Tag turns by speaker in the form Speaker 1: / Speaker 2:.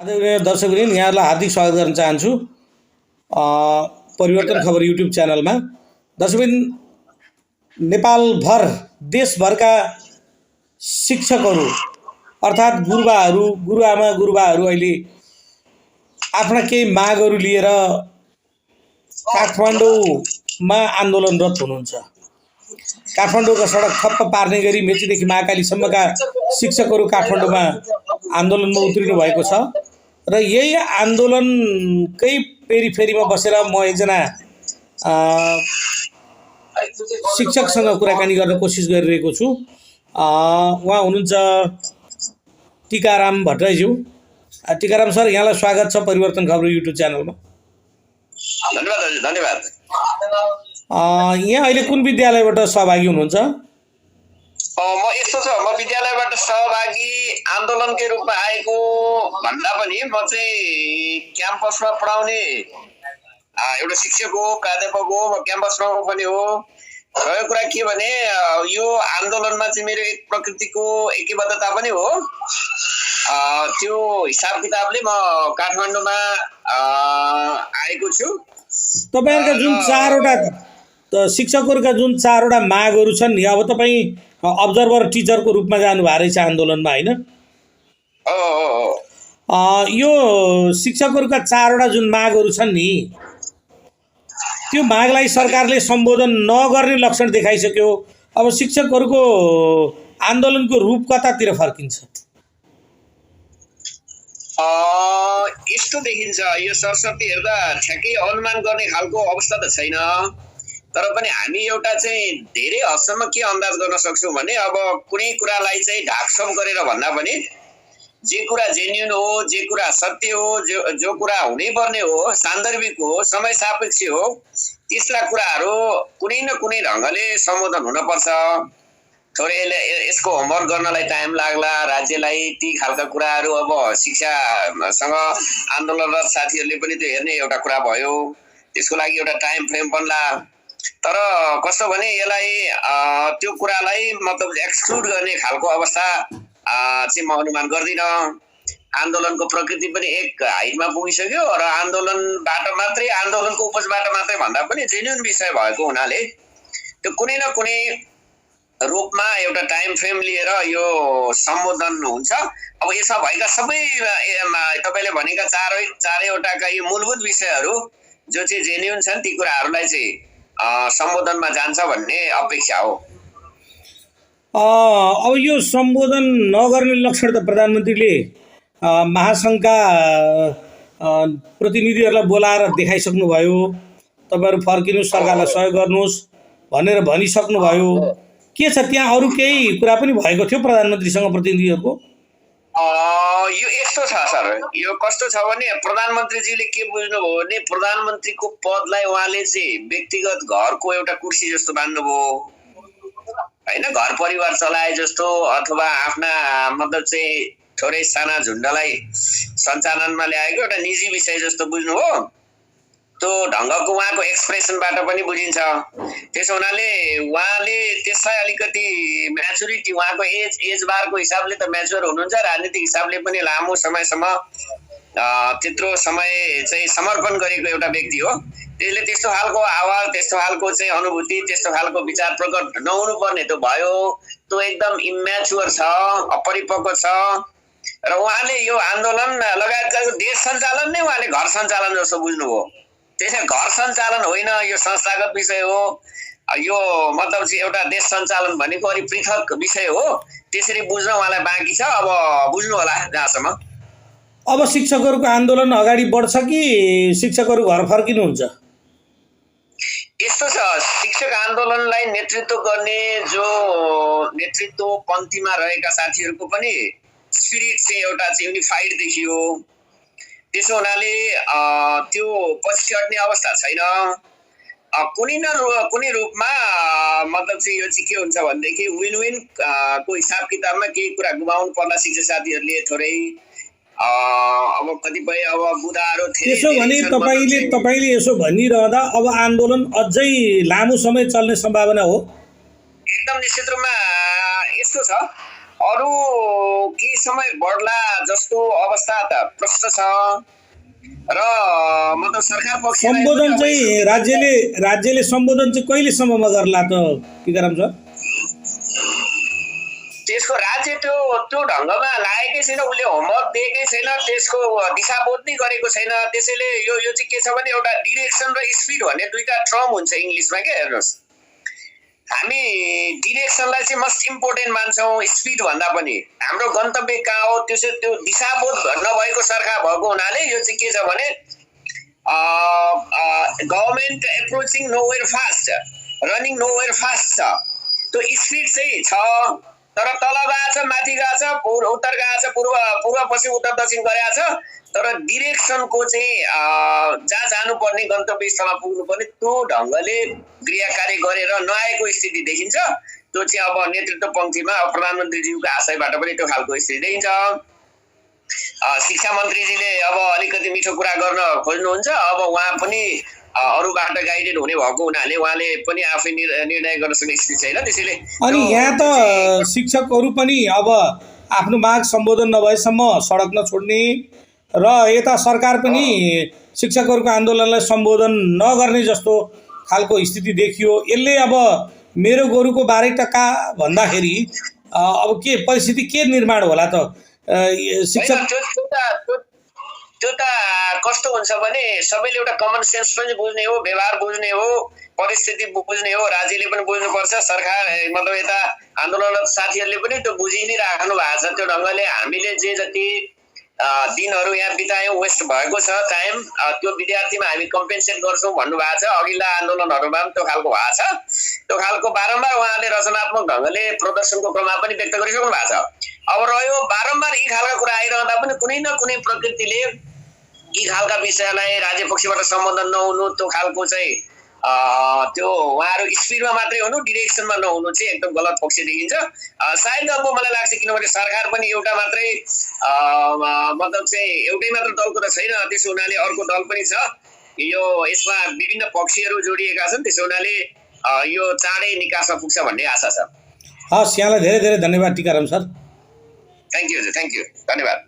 Speaker 1: आदरणीय दर्शकवृन्द, यहाँहरूलाई हार्दिक स्वागत गर्न चाहन्छु परिवर्तन खबर युट्युब च्यानलमा। दर्शकवृन्द, नेपालभर देशभरका शिक्षकहरू अर्थात् गुरुबाहरू, गुरुआमा गुरुबाहरू अहिले आफ्ना केही मागहरू लिएर काठमाडौँमा आन्दोलनरत हुनुहुन्छ। काठमाडौँका सडक ठप्प पार्ने गरी मेचीदेखि महाकालीसम्मका शिक्षकहरू काठमाडौँमा आन्दोलनमा उत्रिनु भएको छ र यही आन्दोलनकै पेरिफेरीमा बसेर म एकजना शिक्षकसँग कुराकानी गर्न कोसिस गरिरहेको छु। उहाँ हुनुहुन्छ टिकाराम भट्टराईज्यू। टिकाराम सर, यहाँलाई स्वागत छ परिवर्तन खबर युट्युब च्यानलमा।
Speaker 2: धन्यवाद।
Speaker 1: यहाँ अहिले कुन विद्यालयबाट सहभागी हुनुहुन्छ?
Speaker 2: म यस्तो छ, म विद्यालयबाट सहभागी आन्दोलनकै रूपमा आएको भन्दा पनि म चाहिँ क्याम्पसमा पढाउने एउटा शिक्षक हो, प्राध्यापक हो, म क्याम्पसमा पनि हो। र कुरा के भने यो आन्दोलनमा चाहिँ मेरो एक प्रकृतिको एकीबद्धता पनि हो। त्यो हिसाब किताबले म काठमाडौँमा आएको छु।
Speaker 1: तपाईहरुका जुन चारवटा शिक्षकहरूका जुन चारवटा मागहरू छन् नि, अब तपाईँ अब्जर्भर टिचरको रूपमा जानुभएको रहेछ आन्दोलनमा, होइन? यो शिक्षकहरूका चारवटा जुन मागहरू छन् नि, त्यो मागलाई सरकारले सम्बोधन नगर्ने लक्षण देखाइसक्यो। अब शिक्षकहरूको आन्दोलनको रूप कतातिर फर्किन्छ?
Speaker 2: यस्तो देखिन्छ, यो सरस्वती हेर्दा ठ्याक्कै अनुमान गर्ने खालको अवस्था त छैन। तर पनि हामी एउटा चाहिँ धेरै हदसम्म के अन्दाज गर्न सक्छौँ भने अब कुनै कुरालाई चाहिँ ढाकछोप गरेर भन्दा पनि जे कुरा जेन्युन हो, जे कुरा सत्य हो, जो कुरा हुनैपर्ने हो, सान्दर्भिक हो, समय सापेक्ष हो, त्यस्ता कुराहरू कुनै न कुनै ढङ्गले सम्बोधन हुनपर्छ। थोरै यसको होमवर्क गर्नलाई टाइम लाग्ला राज्यलाई। ती खालका कुराहरू अब शिक्षासँग आन्दोलनरत साथीहरूले पनि त्यो हेर्ने एउटा कुरा भयो। त्यसको लागि एउटा टाइम फ्रेम बन्ला। तर कस्तो भने यसलाई त्यो कुरालाई मतलब एक्सक्लुड गर्ने खालको अवस्था चाहिँ म अनुमान गर्दिनँ। आन्दोलनको प्रकृति पनि एक हाइटमा पुगिसक्यो र आन्दोलनबाट मात्रै, आन्दोलनको उपजबाट मात्रै भन्दा पनि जेन्युन विषय भएको हुनाले त्यो कुनै न कुनै रूपमा एउटा टाइम फ्रेम लिएर यो सम्बोधन हुन्छ। अब यसमा भएका सबै तपाईँले भनेका चारैवटाका यो मूलभूत विषयहरू जो चाहिँ जेन्युन छन्, ती कुराहरूलाई चाहिँ सम्बोधनमा जान्छ भन्ने अपेक्षा हो।
Speaker 1: अब यो सम्बोधन नगर्ने लक्षण त प्रधानमन्त्रीले महासङ्घका प्रतिनिधिहरूलाई बोलाएर देखाइसक्नुभयो। तपाईँहरू फर्किनुहोस्, सरकारलाई सहयोग गर्नुहोस् भनेर भनिसक्नुभयो। के छ त्यहाँ अरू केही कुरा पनि भएको थियो प्रधानमन्त्रीसँग प्रतिनिधिहरूको?
Speaker 2: यो यस्तो छ सर, यो कस्तो छ भने प्रधानमन्त्रीजीले के बुझ्नुभयो भने प्रधानमन्त्रीको पदलाई उहाँले चाहिँ व्यक्तिगत घरको एउटा कुर्सी जस्तो मान्नुभयो, होइन? घर परिवार चलाए जस्तो अथवा आफ्ना मतलब चाहिँ थोरै साना झुन्डलाई सञ्चालनमा ल्याएको एउटा निजी विषय जस्तो बुझ्नुभयो। त्यो ढङ्गको उहाँको एक्सप्रेसनबाट पनि बुझिन्छ। त्यसो हुनाले उहाँले त्यसलाई अलिकति म्याचुरिटी, उहाँको एज बारको हिसाबले त म्याचुर हुनुहुन्छ, राजनीतिक हिसाबले पनि लामो समयसम्म त्यत्रो समय चाहिँ समर्पण गरेको एउटा व्यक्ति हो। त्यसले त्यस्तो खालको आवाज, त्यस्तो खालको चाहिँ अनुभूति, त्यस्तो खालको विचार प्रकट नहुनु पर्ने त्यो भयो। त्यो एकदम इम्याचुर छ, अपरिपक्व छ। र उहाँले यो आन्दोलन लगायतका देश सञ्चालन नै उहाँले घर सञ्चालन जस्तो बुझ्नुभयो। त्यसैले घर सञ्चालन होइन, यो संस्थागत विषय हो। यो मतलब चाहिँ एउटा देश सञ्चालन भनेको अलिक पृथक विषय हो। त्यसरी बुझ्न उहाँलाई बाँकी छ। अब बुझ्नु होला जहाँसम्म।
Speaker 1: अब शिक्षकहरूको आन्दोलन अगाडि बढ्छ कि शिक्षकहरू घर फर्किनुहुन्छ?
Speaker 2: यस्तो छ, शिक्षक आन्दोलनलाई नेतृत्व गर्ने जो नेतृत्व पन्थीमा रहेका साथीहरूको पनि स्पिरिट चाहिँ एउटा चाहिँ युनिफाइड देखियो। त्यसो हुनाले त्यो पछि हट्ने अवस्था छैन। कुनै न कुनै रूपमा मतलब चाहिँ यो चाहिँ के हुन्छ भनेदेखि विन विन को हिसाब किताबमा केही कुरा गुमाउनु पर्ला शिक्षक साथीहरूले थोरै। अब कतिपय अब बुदाहरू थिए।
Speaker 1: त्यसो भने तपाईँले यसो भनिरहँदा अब आन्दोलन अझै लामो समय चल्ने सम्भावना हो?
Speaker 2: एकदम निश्चित रूपमा यस्तो छ, अरू केही समय बढ्ला जस्तो अवस्था त प्रष्ट छ र मतलब सरकार पक्ष
Speaker 1: सम्बोधन चाहिँ राज्यले सम्बोधन चाहिँ कहिलेसम्ममा गर्ला त टीकाराम सर?
Speaker 2: त्यसको राज्य त्यो ढङ्गमा लागेकै छैन, उसले होमवर्क दिएकै छैन, त्यसको दिशाबोध नै गरेको छैन। त्यसैले यो चाहिँ के छ भने एउटा डिरेक्सन र स्पिड भन्ने दुईटा टर्म हुन्छ इङ्ग्लिसमा के। हेर्नुहोस्, हामी डिरेक्सनलाई चाहिँ मोस्ट इम्पोर्टेन्ट मान्छौँ स्पिड भन्दा पनि। हाम्रो गन्तव्य कहाँ हो त्यो दिशाबोध नभएको सरकार भएको हुनाले यो चाहिँ के छ भने government approaching nowhere fast, running nowhere fast छ। त्यो स्पिड चाहिँ छ, तर तल गएको छ, माथि गएको छ, उत्तर गएको छ, पूर्व पश्चिम उत्तर दक्षिण गरेको छ, तर डिरेक्सनको चाहिँ जहाँ जानुपर्ने गन्तव्य स्थलमा पुग्नुपर्ने त्यो ढङ्गले क्रियाकार्य गरेर नआएको स्थिति देखिन्छ। त्यो चाहिँ अब नेतृत्व पङ्क्तिमा प्रधानमन्त्रीज्यूको आशयबाट पनि त्यो खालको स्थिति देखिन्छ। शिक्षा मन्त्रीजीले अब अलिकति मिठो कुरा गर्न खोज्नुहुन्छ, अब उहाँ पनि अरूबाट गाइडेड हुने भएको हुनाले उहाँले पनि आफै निर्णय गर्न सक्ने स्थिति छैन। त्यसैले
Speaker 1: अनि यहाँ त शिक्षकहरू पनि अब आफ्नो माग सम्बोधन नभएसम्म सडक नछोड्ने र यता सरकार पनि शिक्षकहरूको आन्दोलनलाई सम्बोधन नगर्ने जस्तो खालको स्थिति देखियो। यसले अब मेरो गोरुको 12 टका भन्दाखेरि अब के परिस्थिति के निर्माण होला त? शिक्षक
Speaker 2: त्यो त कस्तो हुन्छ भने सबैले एउटा कमन सेन्स पनि बुझ्ने हो, व्यवहार बुझ्ने हो, परिस्थिति बुझ्ने हो। राज्यले पनि बुझ्नुपर्छ, सरकार मतलब यता आन्दोलनरत साथीहरूले पनि त्यो बुझि नै राख्नु भएको छ। त्यो ढङ्गले हामीले जे जति दिनहरू यहाँ बितायौँ, वेस्ट भएको छ टाइम, त्यो विद्यार्थीमा हामी कम्पेन्सेट गर्छौँ भन्नुभएको छ। अघिल्ला आन्दोलनहरूमा पनि त्यो खालको भएको छ। त्यो खालको बारम्बार उहाँले रचनात्मक ढङ्गले प्रदर्शनको क्रममा पनि व्यक्त गरिसक्नु भएको छ। अब रह्यो बारम्बार यी खालका कुरा आइरहँदा पनि कुनै न कुनै प्रकृतिले यी खालका विषयलाई राज्य पक्षबाट सम्बोधन नहुनु, त्यो खालको चाहिँ त्यो उहाँहरू स्पिडमा मात्रै हुनु, डिरेक्सनमा नहुनु चाहिँ एकदम गलत पक्ष देखिन्छ। सायद अब मलाई लाग्छ, किनभने सरकार पनि एउटा मात्रै मतलब चाहिँ एउटै मात्र दलको त छैन, त्यसो हुनाले अर्को दल पनि छ। यो यसमा विभिन्न पक्षहरू जोडिएका छन्, त्यसो हुनाले यो चाँडै निकासमा पुग्छ भन्ने आशा छ।
Speaker 1: हस्, यहाँलाई धेरै धेरै धन्यवाद टीकाराम सर।
Speaker 2: थ्याङ्क यू, धन्यवाद।